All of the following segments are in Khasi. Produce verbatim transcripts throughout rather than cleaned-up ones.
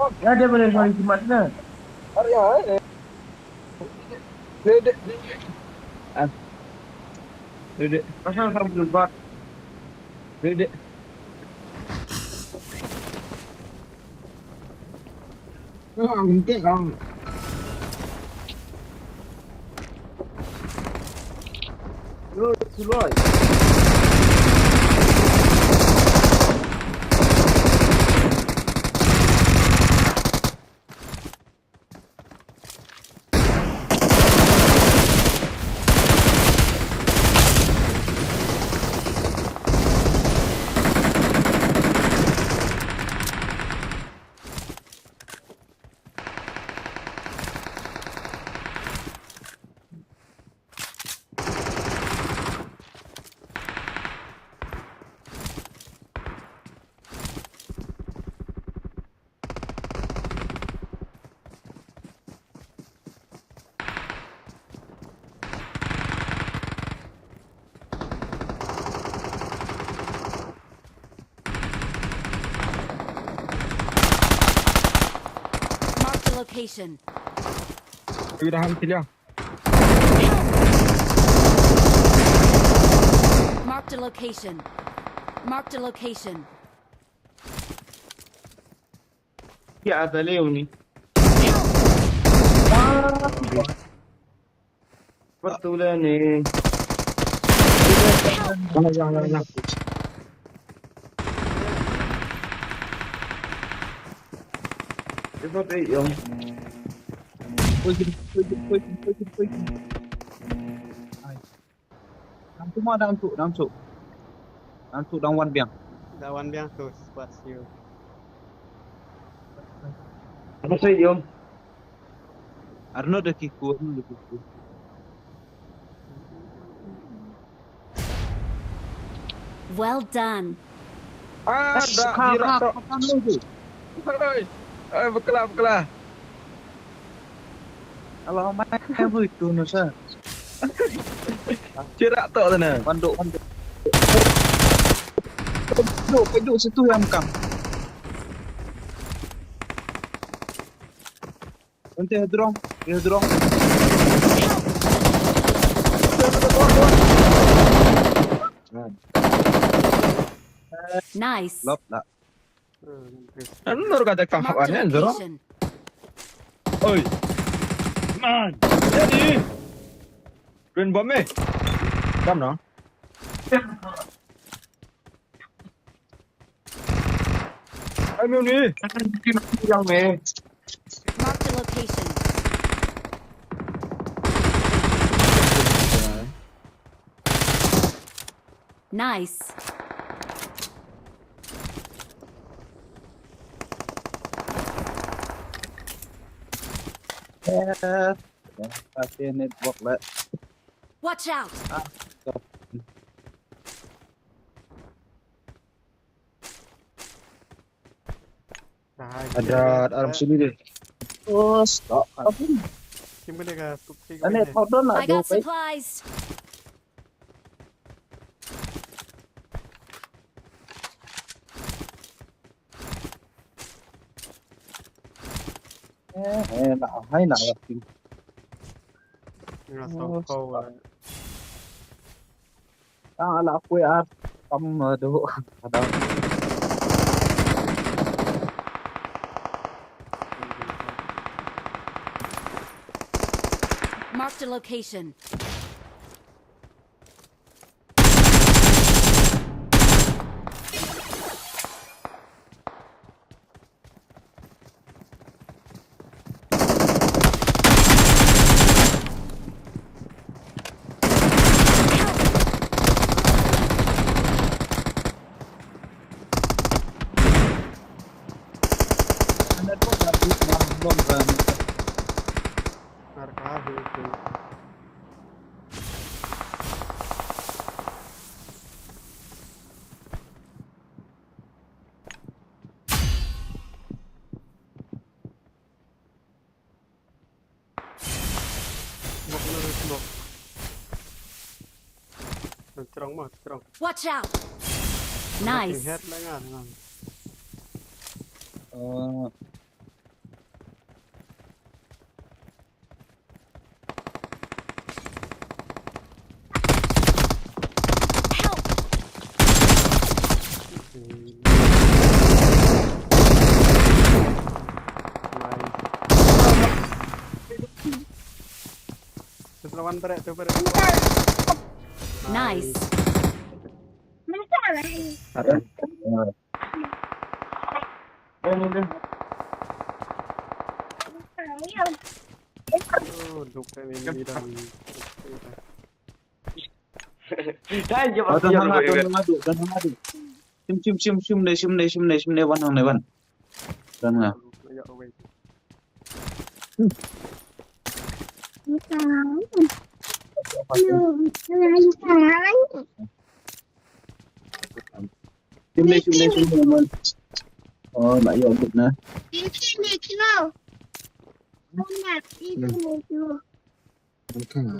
Ya, dia boleh main jimat sana. Ada ya, eh. Dek, dek. Ah. Dek, dek. Pasal kamu lupa. Dek, dek. Ah, mungkin, ah. Yo, Suloi. Marked a location. Udah, alhamdulillah. Marked a location. Marked a location. Ya, ada Leon ni. Betul lah ni. Wah, wah, wah, wah. Dia buat eh, yang. Pergi, pergi, pergi, pergi, pergi. Ai. Dang tu ma, dang tu, dang tu. Dang tu, dang wan biang. Dang wan biang tu, squad siu. Apa sih, Yom? Arno da kiku, Arno da kiku. Well done. Ah, da, kha, kha, kha, kha, kha, kha. Oi, oi, bakla, bakla. Alah, mai, mai, bui, tu, no, sa. Cherak tok tu, na. Banduk, banduk. Duk, duk situ yang kam. Nanti drone, dia drone. Nice. Lop lah. Anu nur kata kah. Marked a location. Oi. Man. Jadi. Green bomb eh. Kam no. Ai meu ni. Yang ni. Marked a location. Nice. Eh, pati network lah. Watch out. Ah, stop. Ada arm sini deh. Oh, stop. Apa ni? Kim kena ke scoop sih. Ane, kau dah nak. I got supplies. Eh, eh, nak, hai nak lah. Nga song ko. Ah, ala aku ya. Kam, aduh, ada. Marked a location. Watch out. Nice. Head lah nga, nga. Oh. One barrett, two barrett. Nice. Oh, duk kami ni dah. Dah, jom. Oh, dah, dah, dah, dah, dah, dah. Shim, shim, shim, shim, ne, shim, ne, shim, ne, shim, ne, wan, ne, wan. Wan, ne. Shim, ne, shim, ne, shim, ne, wan. Oh, nak yuk, na. Wan, ne.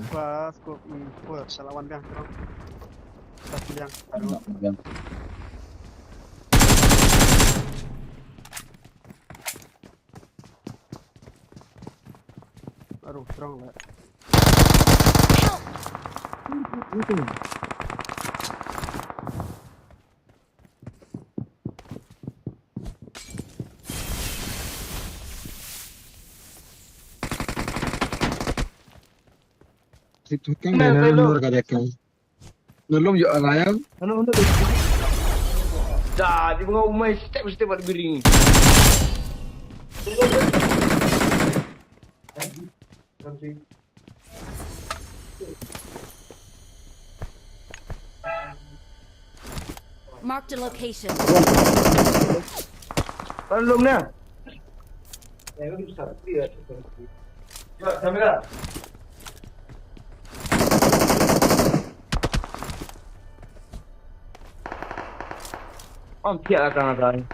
Squad, squad, mm, full, salah wan biang, bro. Pas biang, aduh. Biang. Aduh, strong lah. Sik tukang. Nah, dah, dah, dah, dah, dah. Nulung yo alayang. Hello, hello. Dah, di bawah umai step, step buat biring. Marked a location. Belum dah. Ya, kamera. Om, thiah la tang la tang.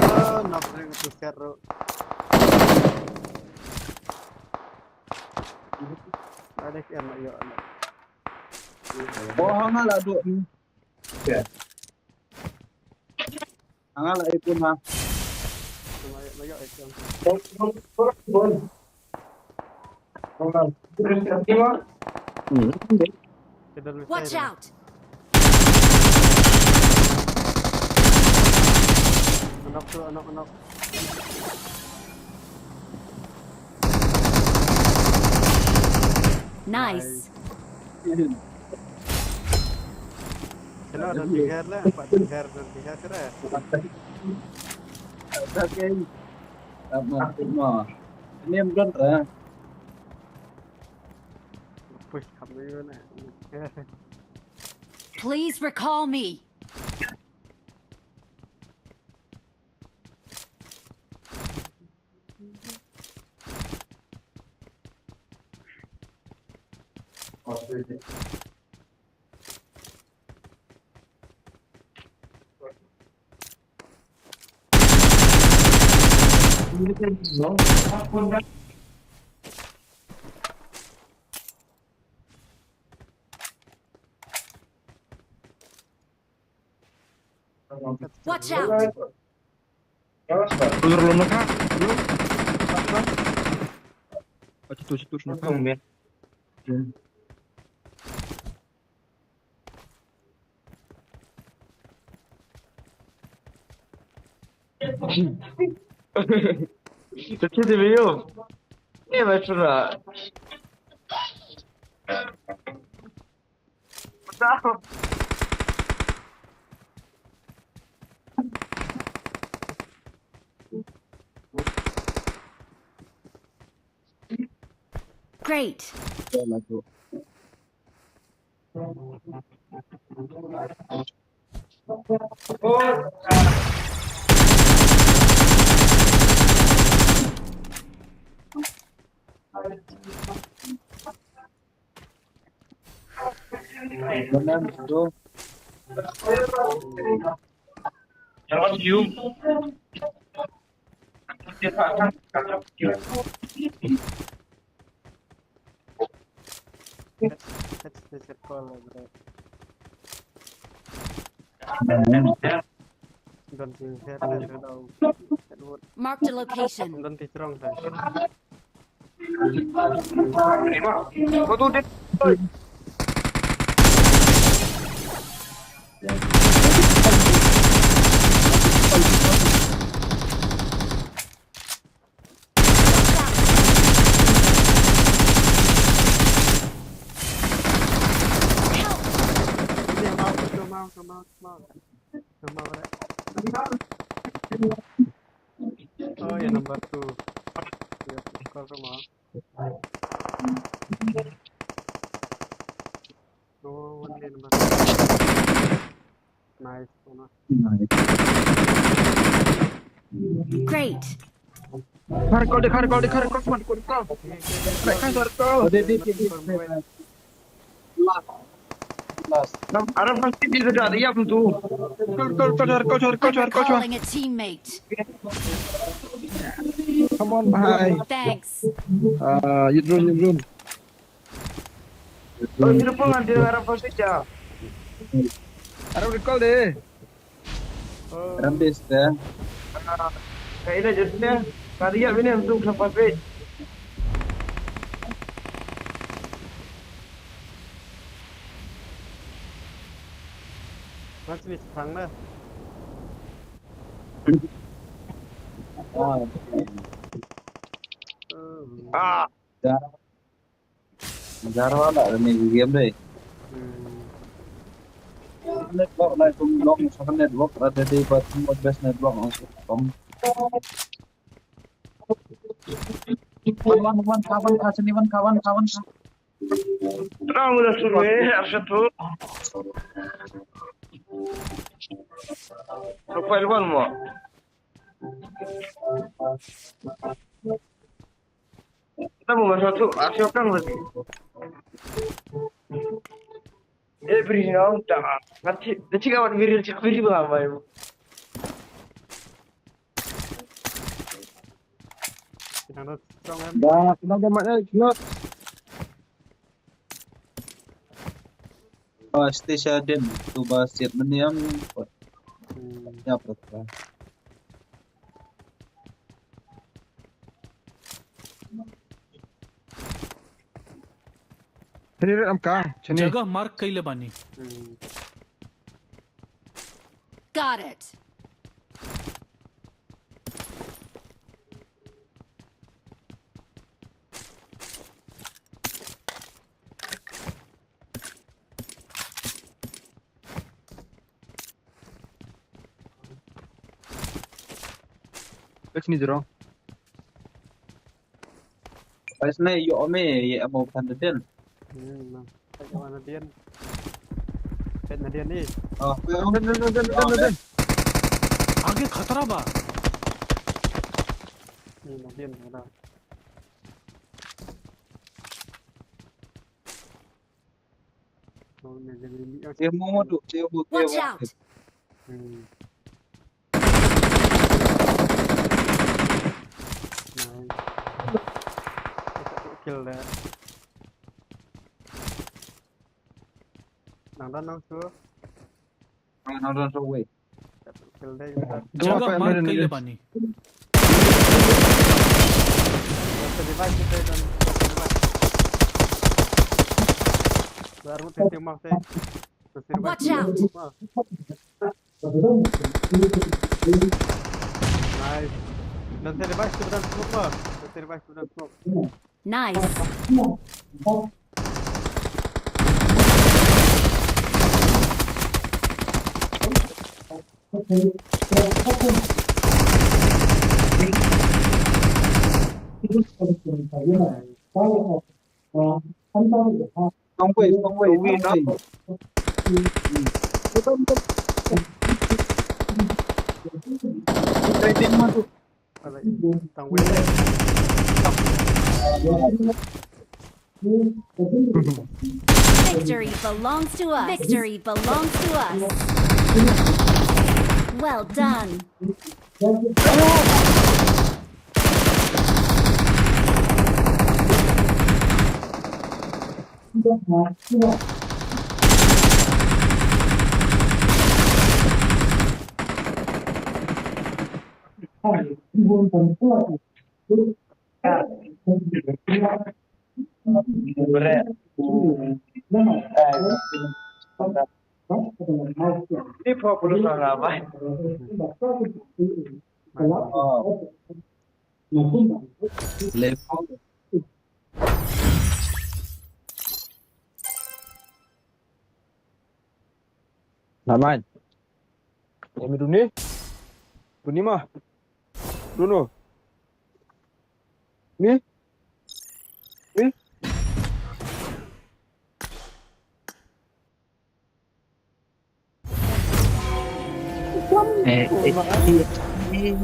Oh, knock ring tu serro. Ada kian nak yo. Oh, hang lah duk ni. Ya. Hang lah ikut ha. Watch out! Knock tu, knock, knock. Nice. Hello, don tiher lah, pat tiher, don tiher kira. Okay. Apa, apa? Ini yang don lah. Push kami mana? Please recall me. Watch out! Ulur lu naka, lu. Oh, situ, situ, situ. Situ dia, Bim. Ni macam mana? Great. That's, that's the circle, bro. Don't you have that little... Marked a location. Don't be strong, sir. Kau tu dia. Oi. Oh, ya, number two. Ya, skor sama. Oh, one day number. Nice, Sona. Great. Khar kol de, khar kol de, khar kol, khar kol, khar kol. Khar kol. Ade, ade, ade, ade. Last. Last. Nam, arab pasti di dekat, iya, tentu. Kol, kol, kol, khar kol, khar kol, khar kol, khar kol. Calling a teammate. Come on, bhai. Thanks. Ah, you drone, you drone. Oh, sino pun ngan dia arab pasti ja. Arab recall de. Arab base de. Ah, kaila jatne. Kariya bine untuk sampai pe. Mas wis thang na. Ah. Ah. Ja. Jar wala ni game de. Hmm. Network na kum long sa network ada di bat mo best network ang kum. Wan, wan, wan, kawan, kawan, sini, wan, kawan, kawan. Terang udah suruh eh, asal tu. Profile one mo. Kita mau masuk tu, asal kan berarti. Eh, beri nau dah. Nanti, nanti kawan beri, cek beri berapa ya? Kita nak strong kan? Dah, kita dah mat dah, slot. Ba station din tu ba siat meniam. Hmm. Ya, betul. Sini red am kang, sini. जगह मार्क कइले बानी। Hmm. Got it. Kat sini, Jero. Pas na yo me ye amo kan den. Hmm, na. Peit na den. Peit na den ni. Oh, den, den, den. आगे खतरा बा। Ni na den na. Dia mau madu, dia mau, dia mau. Watch out! Hmm. Nice. Kill dah. Nang dah nang tu. Nang dah nang tu wei. जगह मार्क कइले बानी। Watch out! Nice. Nice. Victory belongs to us. Victory belongs to us. Well done. Ni pop lu sa rabai. Oh. Level. Naman. Emi duni. Duni mah. Dunu. Ni. Ni. Eh, eh, eh, eh.